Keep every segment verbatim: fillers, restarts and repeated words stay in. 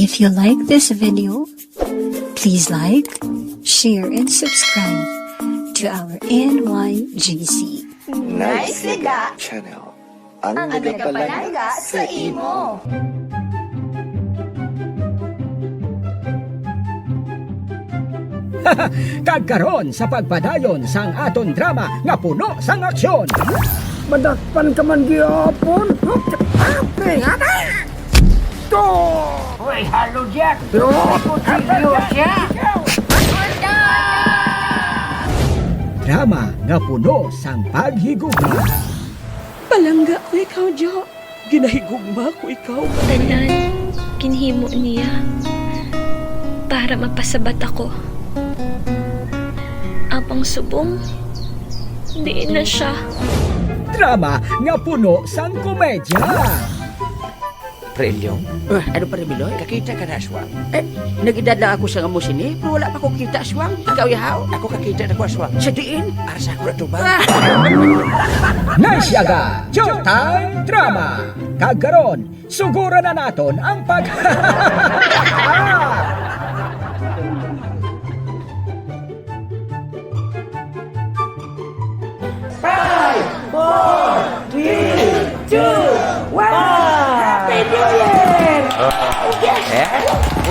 If you like this video, please like, share, and subscribe to our N Y G C. Nice Liga Channel. Ang nagapalangga sa imo. Kag karon sa pagpadayon sang aton drama nga puno sang aksyon. Madakpan ka man gihapon. To! Hoy, halo dyan! Yo! Kutsilyo siya! Drama nga puno sang paghigugma. Palangga ko ikaw, Jo. Ginahigugma ko ikaw. Tanan, ginhimo niya para mapasabat ako. Apang subong, diin na siya. Drama nga puno sang komedya. Pre Ilyong? Ah, ano, Pare Miloy? Kakita ka na, aswang? Eh, nag-edad lang ako sa amo sini, pero wala pa ko kita, aswang. Ikaw, yahaw? Ako kakita na ko, aswang. Sa diin? Para sa ako na to ba? Ah! Naisyaga, Showtime Drama. Kag karon, suguran na naton ang pag- Five, four, three, two, one. Happy New Year! Oh. Yes! Eh?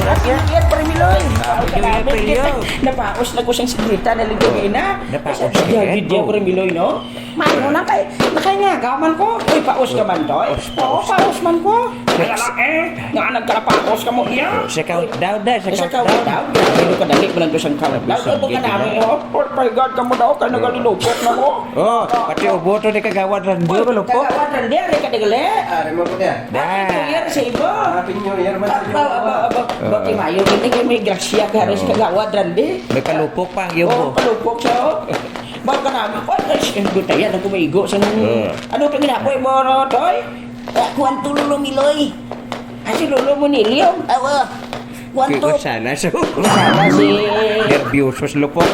Happy New Year, Pre Miloy! Happy New Year, Pre Miloy! Napaos na ko sang sigrita na ligaw na. Napaos na ka? Gid, Pre Miloy, no? Mano na kay, nakay nga, gaman ko. Uy, paos ka man, Toy. Paos, oo, paos. Paos man ko. Kaya lang, eh, nga nagkalapaos ka mo, iya. Sa countdown na, sa countdown. Sa countdown. Pero kadali mo lang to sang countdown. Ay, buka namin mo. Or pahigad ka mo daw, kay nagalilupot na mo. Oh, pati ubo to ni Kagawad Randy, malupot. Kagawad Randy, ari ka nagali. Ari mo po niya. Da. Happy New Year sa imo. Happy New Year man sa imo. Aba, aba, aba. Oo. Bakit mayo, hindi kayo may grasya ka rin sa Kagawad Randy. May palupok pa ang iyo mo. Oh, palupok siya, oh. Bago ka namin, oy, ay, shit, ang gutayan, ang kumaigo sa nung, ano itong ginapoy mo, no, Toy? Ah, kuwan to, Lolo Miloy. Ah, si Lolo mo, Nilio? Awa. Kuwan to. Sana so. Sana si nervyoso si Lupok.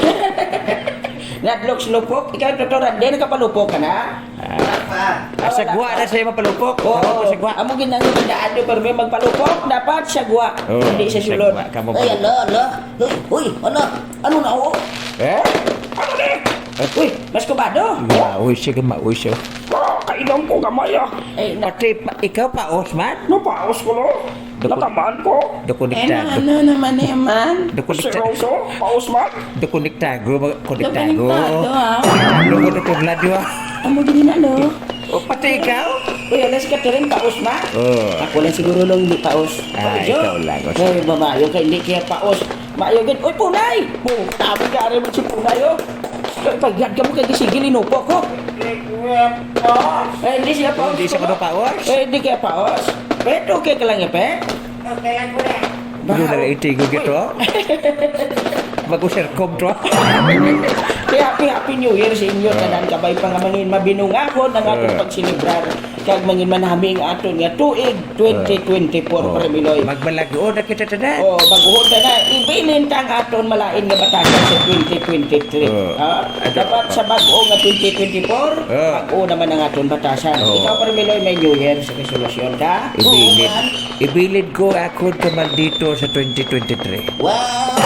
Nadlok si Lupok. Ikaw, Toto Randy, nakapalupok ka na? Ah. Ah, sagwa na siya mapalupok. Oo. Sagwa. Amo ginang tandaan nyo, pero may magpalupok, dapat sagwa. Oo, hindi siya sulod. Sagwa, kamo. Ay, ala, ala. Uy, uy, ala. Ano na, oh? Eh? Ano ni? Uy, mas kubado? Mauy siya, mauy siya. Ah, kailang ko gamay, ah. Eh, na- Pati pa, ikaw pa, Osman? No, paos ko, no? Nakaman ko. Dukunik tago. Ano naman, Eman? Dukunik tago. Seryoso? Paos man? Dukunik tago, mag-, kunik tago. Dukunik tago, ah. Ano mo, dukunik tago, ah? Amo din na, no? O, pati ikaw? Uy, alas ka rin, paos man? Oo. Ako lang siguro lang hindi paos. Ah, ikaw lang, oh. Eh, babayo ka, hindi kaya paos. Maayo gid. Uy, Punay! Mo, tabi ka rin mo si Punay, oh. Uy, pagyad ka mo kay sige linupo ko. Eh, hindi siya paos. Hindi siya ko paos? Eh, hindi kaya paos. Pero okay ka lang, eh, pe? Okay lang, kuya. Ano na lang itigo gito? Mag-usirkom to. Kaya happy, happy New Year sa inyo, tanan kabay pa nga mangin mabinungahon ang atong pagselebrar. Kag mangin manami ang aton nga tuig twenty twenty-four, Pre Miloy. Magbalag-o na kita tanan. Oh, bag-o na na. Ibilin ta ang aton malain nga batasan sa twenty twenty-three. Oh. Ha? Dapat sa bag-o nga twenty twenty-four, bag-o naman ang aton batasan. Oh. Ikaw, Pre Miloy, may New Year's resolution ka? Ibilin. Oo, man. Ibilin ko ako to maldito sa twenty twenty-three. Wow!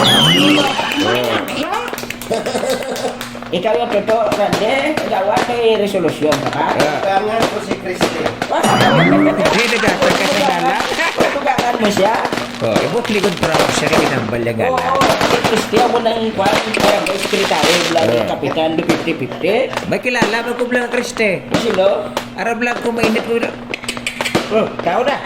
Ikaw yung totoo, Randy. Gawa kay resolusyon ka ba? Ah. Tugangan ko si Christy. Hindi, nagkakasalanan. Tugangan mo siya? Oh, ibot likod para siya rin ang balangala. Oo, si Christy, ako nang kwan, barangay secretary, vlog, kapitan, do fifty fifty. May kilala ba ko vlog, Christy? Sino? Ara vlog ko, mainit ko na. Oh, tao na.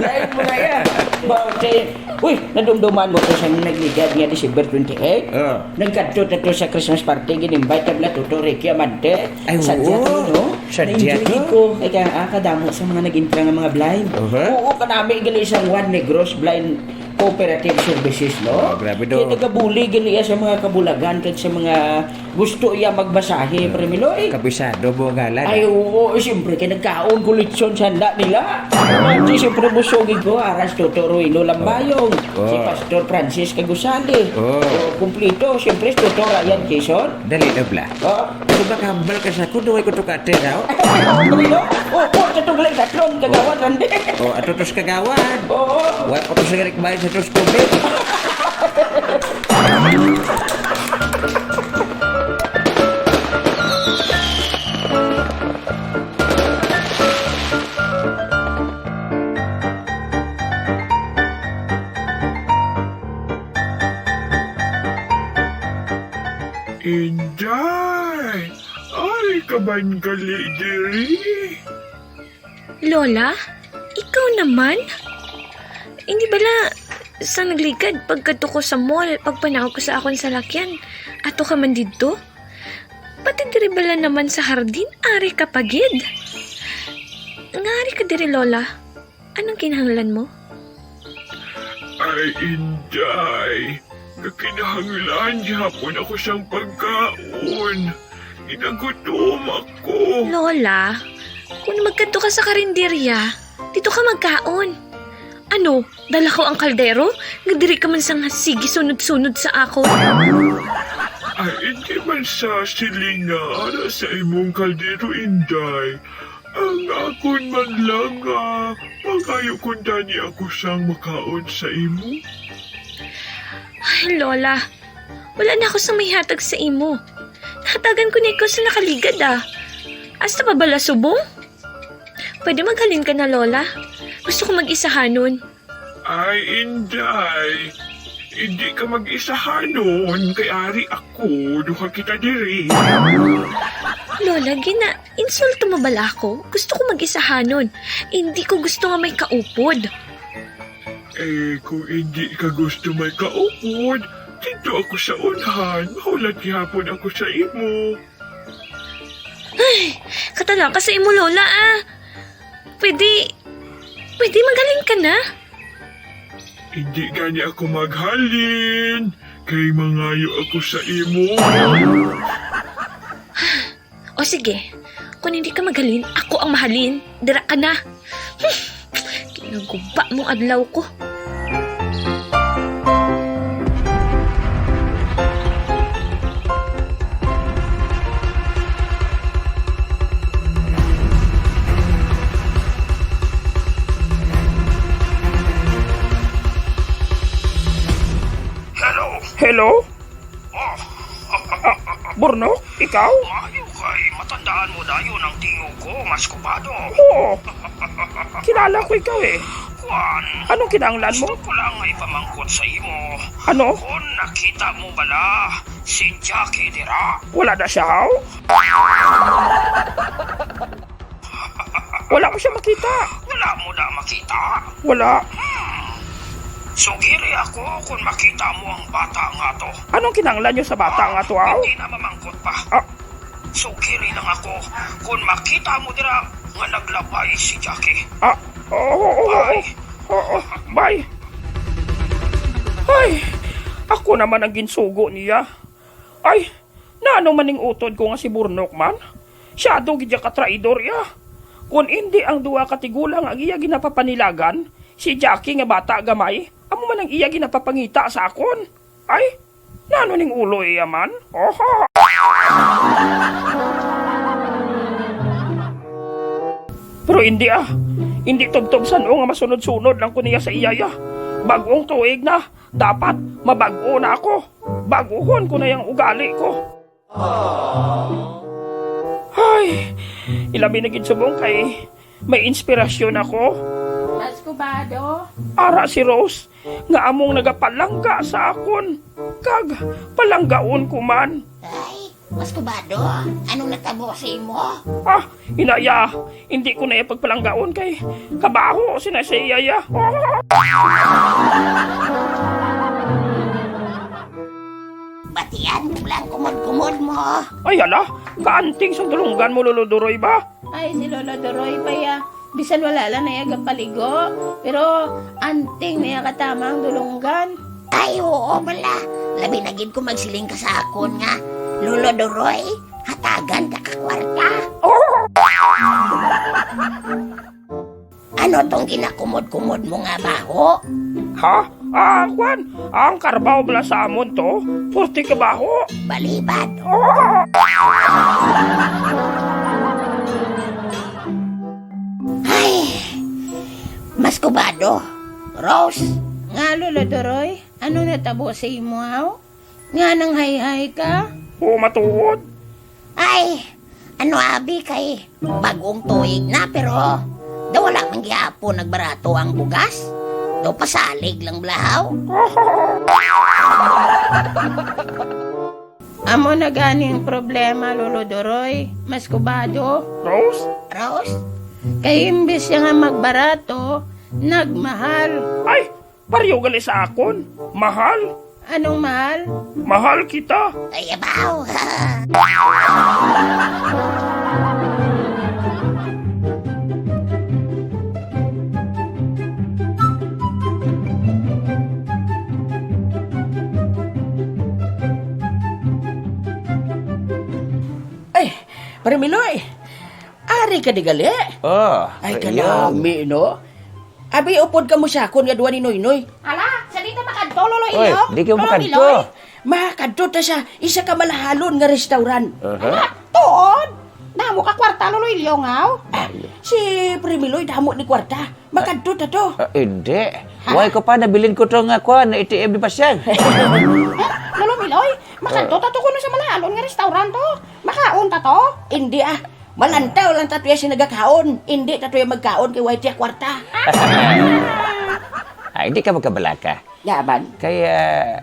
Lain mo na yan. Ba, okay. Uy, nadumduman mo to sa nagligad nga December twenty-eight? Ah. Nagkadto ta to sa Christmas party, gin-invite ta bala Toto Ricky Amante. Ay, oo. Sadya to, no? Sadya to. Na-enjoy ko. Kaya, ah, kadamo sa mga nag-intra nga mga blind. Uh-huh. Oo, kanami gali sa Juan Negros Blind Cooperative Services, no? Oh, grabe, do. Kaya nagabuli gali sa mga kabulagan kag sa mga Gusto iya magmasahe, Pre Miloy. Kabisado mo ang ngalan, Ay, ah. Oo, siyempre, kay nagkaon ko lechon sa handa nila. Di siyempre, busog ko, aras, Toto Ruino Lambayong, Oh. si Pastor Francis Kagusali. Oh. Oh, kumplito, siyempre, si Toto Ryan Quezon. Dali na, bla. Oh. Kung makahambal ka sa kuno, ay ko to kate, no? Ano yun? Oh, oh, katong lang, katlon, kagawad, Randy. Oh, ato tos kagawad. Oo. Wa ko to sa galikbayan sa tos COVID. Inday, ari ka man gali diri? Lola, ikaw naman? Hindi bala sa nagligad pagkadto ko sa mall, pagpanaog ko sa akon salakyan, ato ka man didto? Pati diri bala naman sa hardin, ari ka pa gid. Nga ari ka diri, Lola? Anong kinahanglan mo? Ay, Inday, nakinahanglan gihapon ako sang pagkaon. Ginagutom ako. Lola, kung magkadto ka sa karinderya, dito ka magkaon. Ano, dala ko ang kaldero? Nga diri ka man sang sige sunod-sunod sa akon? Ay, hindi man sa silinga ara sa imong kaldero, Inday. Ang akon man lang nga, pangayo kung dani ako sang makaon sa imo. Ay, Lola, wala na ako sang maihatag sa imo. Nahatagan ko na ikaw sa nakaligad, ah. Hasta pa bala subong? Pwede maghalin ka na, Lola. Gusto ko mag-isahanon. Ay, Inday, hindi ka mag-isahanon, kay ari ako, duha kita diri. Lola, gina-insulto mo bala ako? Gusto ko mag-isahanon. Hindi ko gusto nga may kaupod. Eh, kung hindi ka gusto may kaupod, dito ako sa unahan. Mahulat gihapon ako sa imo. Ay, katala ka sa imo, Lola, ah. Pwede, pwede maghalin ka na? Hindi gani ako maghalin, kay mangayo ako sa imo. O sige, kung hindi ka maghalin, ako ang mahalin. Dira ka na. Hmm, kinaguba mong adlaw ko. Hello? Hello? Oh. Ah, Burnok, ikaw? Maayo kay matandaan mo dayon ang tingog ko, Mas Kubado. Oo. Kilala ko ikaw eh. Kuan, Anong kinahanglan mo? Gusto ko lang nga ipamangkot sa imo. Ano? Kung nakita mo bala si Jackie dira? Wala na siya, haw? Wala ko siya makita. Wala mo na makita? Wala. Hmm. Sugiri ako kung makita mo ang bata nga to. Anong kinahanglan niyo sa bata nga to, aw? Hindi na mamangkot pa. Ah. Sugiri lang ako kung makita mo dira nga naglabay si Jackie. Ah, oo, oo, oo. Bye. Oo, bye. Ay, ako naman ang ginsugo niya. Ay, nano man ning utod ko nga si Burnok man? Siya daw gid ya ka traidor ya. Kun indi ang duha ka tigulang ang iya ginapapanilagan, si Jackie nga bata gamay, amo man ang iya ginapapangita sa akon. Ay, nano ning ulo iya man? Oho! Pero indi ah, indi tubtob san-o nga masunod-sunod lang ko niya sa iya ya. Bag-ong tuig na, dapat mabag-o na ako. Bag-uhon ko na yang ugali ko. Ay, ilabi na gid subong kay may inspirasyon ako. Mas Kubado? Ara si Rose, nga among nagapalangga sa akon, kag palanggaon ko man. Ay, Mas Kubado, anong natabo sa imo? Ah, inaya, hindi ko na iya pagpalanggaon kay kabaho sina sa iya ya. Batian ko lang kumod-kumod mo. Ay, hala, kaanting sang dulunggan mo, Lolo Duroy ba? Ay, si Lolo Duroy pa ya. Bisan wala lang na iya gapaligo, pero anting na iya katama ang dulunggan. Ay, oo bala. Labi na gid kung magsiling ka sa akon nga, Lolo Doroy, hatagan ta ka kwarta. Ano tong ginakumod-kumod mo nga baho? Ha? Ah, kwan, ang karbaw bala sa amon to, purti ka baho. Balibad. Ay, mas kubado. Rose, nga Lolo Doroy, ano natabo sa imo, haw? Nga nang hayhay ka? O, matuod. Ay, ano abi kay bagong tuig na, pero daw wala man gihapon nagbarato ang bugas. Daw pasalig lang bala, haw. Amo na gani ang problema, Lolo Doroy. Mas kubado. Rose? Rose? Kay imbis siya nga magbarato, nagmahal. Ay, pareho gali sa akon. Mahal. Anong mahal? Mahal kita. Ay, abaw. Ay, Pare Miloy. Ari ka di gali? Oh, Ay, ayun. Kanami, no? Abi, upod ka mo siya kon nga duwa ni Noynoy. Hala, sa di ta makadto, Lolo Oy, Ilyong? Di ka Lolo makadto. Miloy? Makadto ta sa isa ka malahalon nga restaurant. Aha. Hala, tuod? Damo ka kwarta, Lolo Ilyong, haw? Ah, si Pre Miloy, damo ni kwarta. Makadto ta to. Ah, hindi. Ha? Why ko pa, nabilin ko to nga kwan, A T M di ba siya? Eh, Lolo Miloy, makadto ta to kuno sa malahalon nga restaurant to. Makaon ta to? Hindi, ah. Malantaw lang ta tuya si nagakaon. Hindi ta tuya magkaon kay way tiya kwarta. Ah, hindi ka magkabalaka. Yaban. Kaya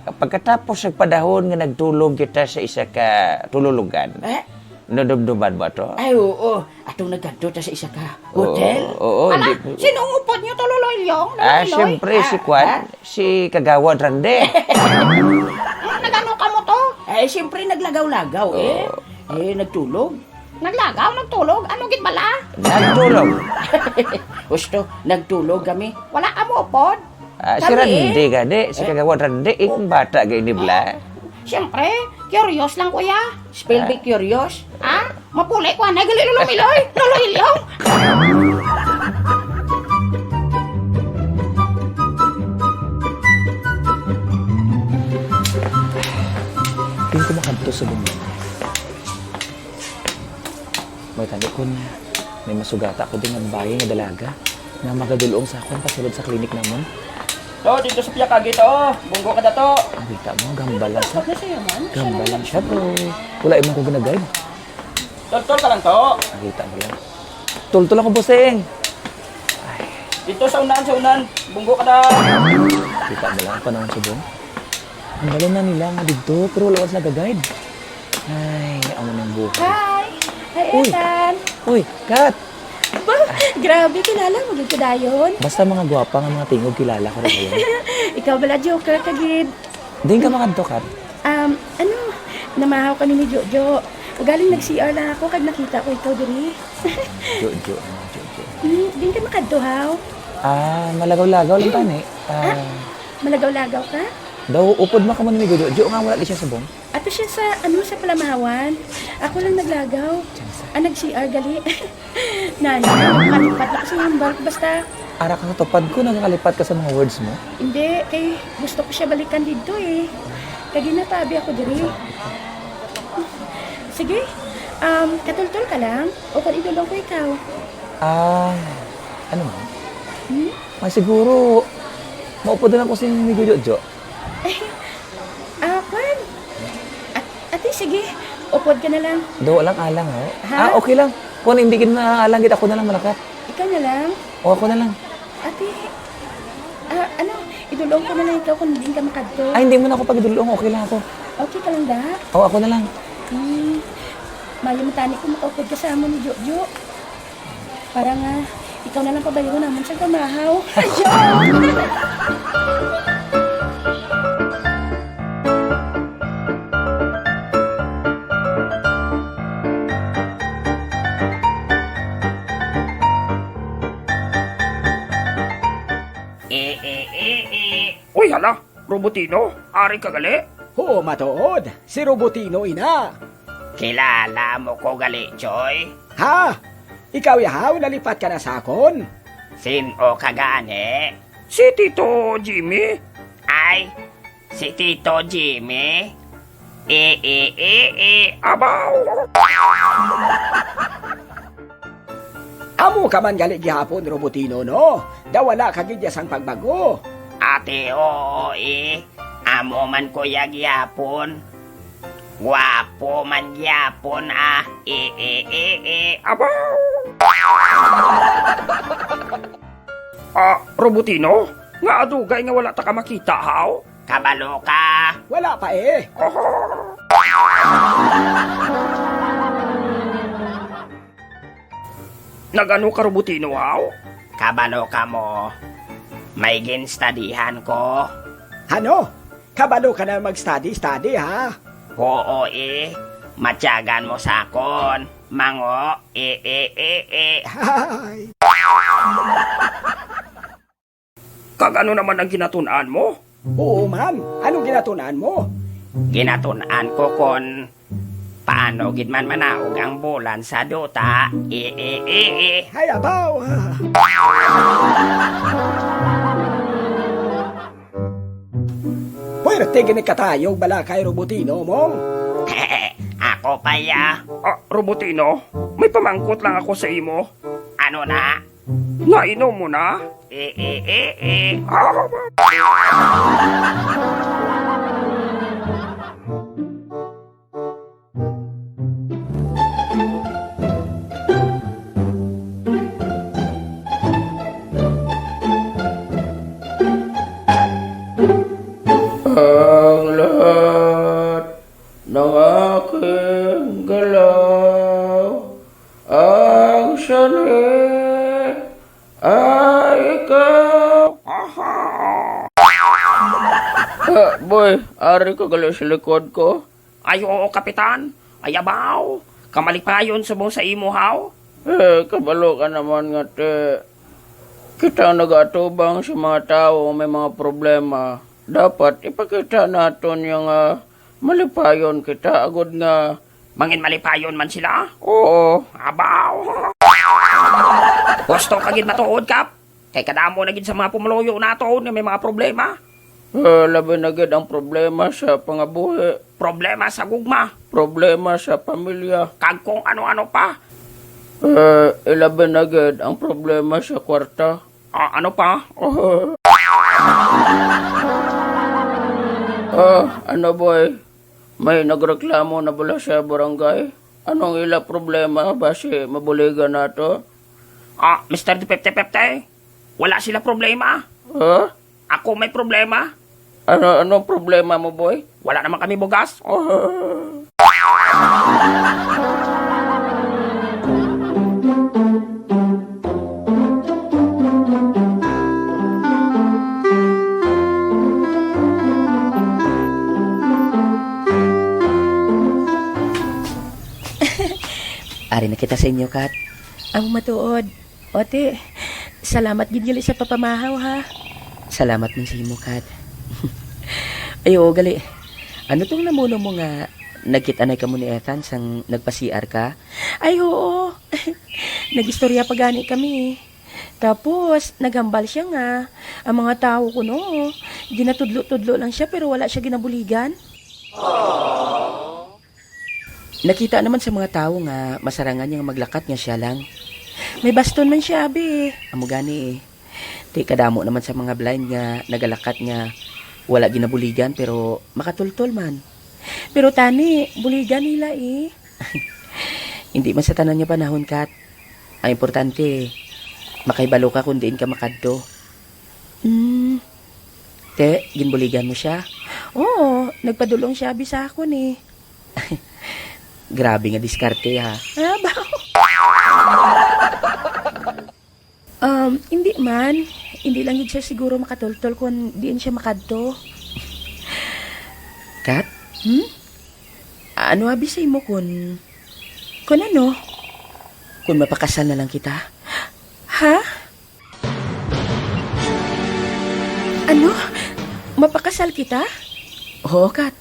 pagkatapos sa padahon nga nagtulog kita sa isa ka tululugan, Eh? nadumduman mo to? Ay, oo. Atong nagkadto ta sa isa ka Oo, hotel. oo, Ala, hindi. Sino ang upod niyo to, Lolo Ilyong? Lolo Ah, Iloy? siyempre, Ah, si Kwan, ah? si Kagawad Rande. Hmm, nagano ka mo to? Eh, siyempre, naglagaw-lagaw, eh. Oo. Eh, nagtulog. Naglagaw, nagtulog? Ano gid bala? Nagtulog. Gusto, nagtulog kami. Wala ka mo upod? Ah, si Kami? Randy gani, si Ah? Kagawad Randy, eh, kung bata gay ni Bla. Siyempre, curious lang, kuya. Spell bee Ah. curious? Ah? Mapuli ko, anay, gali, Lolo Miloy. Lolo Ilyong. Pin ko makadto sa bunganga. May tani kun may masugata ko din nga bayi nga dalaga nga magadulong sa akon pasulod sa klinik namon. To, dito sa piyakagi to. Bunggo ka dato. Ang kita mo, gambal lang siya. Ano sa'yo man? Gambal lang siya, bro. Wala man ko ginaguide. Tol, tol ka lang to. Ang kita mo lang. Tultul ako, bossing. Dito sa unahan, sa unahan. Bunggo ka daw. Kita mo lang, panahon subong. Ang balo na nila nga dito, pero wala sila ga-guide. Ay, amo nang buhay. Hi! Hi, Uy! Ethan! Uy, Kat! Ba, grabe, kilala mo gid ko dayon. Basta mga gwapa nga mga tingog, kilala ko rin ngayon. Ikaw bala, joker ka gid. Diin ka makadto, Kat? Um, ano, namahaw kami ni Jojo. Ugaling nag-C R lang ako, kag nakita ko ikaw diri. Jojo, ano, Jojo? Hmm, diin ka makadto, haw? Ah, malagaw-lagaw lang tani. Ah, Ah, malagaw-lagaw ka? Daw upod man kamo ni Migo Jojo nga wala di siya subong. Ato siya sa, ano, sa Palamawan. Ako lang naglagaw. Diyan sa Ah, nag-C R gali. Nana, nakalipat na ko sa iyang bulk. Basta Ara ka sa tupad ko, nagakalipat ka sa mga words mo? Hindi, kay gusto ko siya balikan dito eh. Kagi na tabi ako diri. Sige, um, katultol ka lang. O kung idulong ko ikaw. Ah, ano mo? Hmm? Ay, siguro, maupod na lang ko si Migo Jojo. Ah, kwan. At, ate, sige. Upod ka na lang. Do, walang alang, ho? Ha? Ah, okay lang. Kung hindi gid na alang gid, ako na lang malakat. Ikaw na lang? O, ako na lang. Ate, ah, ano, idulong ko na lang ikaw kung hindi ka makadto. Ay, hindi mo na ako pag-idulong. Okay lang ako. Okay ka lang, da? O, ako na lang. Hmm. Mayo matani kung makaupod ka sa amon ni Jojo. Para nga, ikaw na lang pabayuon namon sa gamahaw. Eh, eh, eh, eh. Uy, hala, Robotino, ari ka gali? Huo, matuod, si Robotino ina. Kilala mo ko gali, Choy? Ha? Ikaw yahaw nalipat ka na sa akon? Sin-o ka gani? Si Tito Jimmy. Ay, si Tito Jimmy? E, e, e, e, abaw! Amo ka man gali gihapon, Robotino, no? Daw wala ka gid ya sang pagbago. Ati, oo, eh. Amo man ko ya gihapon. Guwapo man gihapon, ah. E, e, e, e, abaw! Ah, Robotino, nga adugay nga wala ta ka makita, haw? Kabalo ka. Wala pa, eh. Nagano ka, Robotino, haw? Kabalo ka mo. May ginstadihan ko. Ano? Kabalo ka na mag-study-study, ha? Oo, eh. Matyagan mo sa akon. Mango, e, e, e, e. Hay. Kag ano naman ang ginatun-an mo? Oo man, anong ginatun-an mo? Ginatun-an ko kon paano gid man manaog ang bulan sa duta. E, e, e, e. Hay, abaw, ah. Puwerte gini katayo og balakay, Robotino, mong. Ako pa ya. Ah, Robotino, may pamangkot lang ako sa imo. Ano na? Nainom mo na? E, e, e, e. Ang lahat ng aking galaw, ang sanhi ay ikaw. Ah, boy, ari ka gali sa likod ko. Ay, oo, Kapitan. Ay, abaw. Kamalipayon subong sa imo, haw? Eh, kabalo ka naman nga, te. Kita ang nagaatubang sa mga tawo nga may mga problema. Dapat ipakita naton yung, ah, malipayon kita, agod nga mangin malipayon man sila? Oo. Abaw. Gusto ka gid matuod, Kap? Kay kadamo na gid sa mga pumuluyo naton nga may mga problema. Eh, labi na gid ang problema sa pangabuhi. Problema sa gugma. Problema sa pamilya. Kag kung ano-ano pa. Eh, ilabi na gid ang problema sa kwarta. Ah, ano pa? Ah, ano, boy? May nagreklamo na bala sa barangay? Anong ila problema? Basi mabuligan nato? Ah, Mister Depepte-pepte, wala sila problema. Ha? Ako may problema. Ano, anong problema mo, boy? Wala naman kami bugas. Ah. Ari na kita sa inyo, Kat. Amo matuod. O, te, salamat gid gali sa papamahaw, ha. Salamat man sa imo, Kat. Ay, oo, gali. Ano tong namuno mo nga nagkit-anay kamo ni Ethan sang nagpa-C R ka? Ay, oo. Nag-istorya pa gani kami. Tapos, naghambal siya nga ang mga tawo kuno, ginatudlo-tudlo lang siya pero wala siya ginabuligan. Nakita naman sa mga tawo nga masarangan niya nga maglakat nga siya lang. May baston man siya, abi. Amo gani, eh. Ti kadamo naman sa mga blind nga nagalakat nga wala ginabuligan pero makatultol man. Pero tani, buligan nila, eh. Hindi man sa tanan nga panahon, Kat. Ang importante, makahibalo ka kung diin ka makadto. Mm. Te, ginbuligan mo siya? Oo, nagpadulong siya abi sa akon, eh. Grabe nga diskarte, ha? Ah, ba? Um, hindi man. Hindi lang gid siya siguro makatultol kung diin siya makadto. Kat? Hmm? Ano abi sa imo kun, kun ano? Kun mapakasal na lang kita? Ha? Ano? Mapakasal kita? Oo, Kat.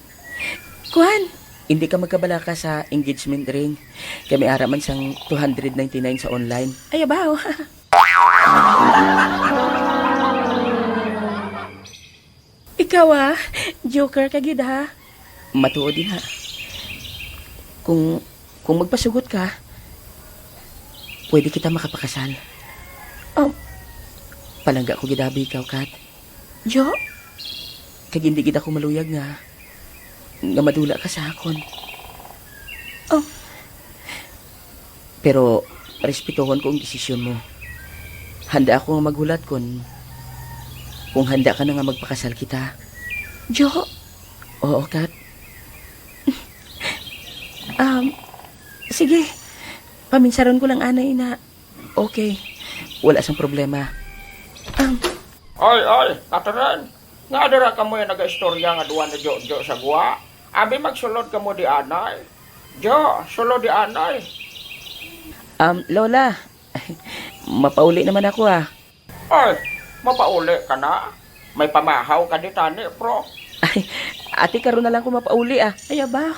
Kuan, hindi ka magkabalaka sa engagement ring. Kay may ara man sang two hundred ninety-nine sa online. Ay, abaw. Ikaw, ah, joker ka gid, ha? Matuod, ha? Kung, kung magpasugot ka, pwede kita makapakasal. Oh. Palangga ko gid abi ikaw, Kat. Jo? Kag hindi gid ako maluyag nga, nga madula ka sa akon. Oh. Pero respetuhon ko ang desisyon mo. Handa ako nga maghulat kung, kung handa ka na nga magpakasal kita. Jo? Oo, Kat. Um, sige. Paminsaron ko lang anay na. Okay. Wala sang problema. Um, Oy, oy, Catherine. Nga dira ka mo yung nag-istorya nga duwa ni Jojo sa guwa? Abi magsulod ka mo di anay. Jo, sulod di anay. Um, Lola, mapauli naman ako, ah. Oy, mapauli ka na? May pamahaw ka di tani, bro. Ay, ate, karon na lang ko mapauli, ah. Ay, aba.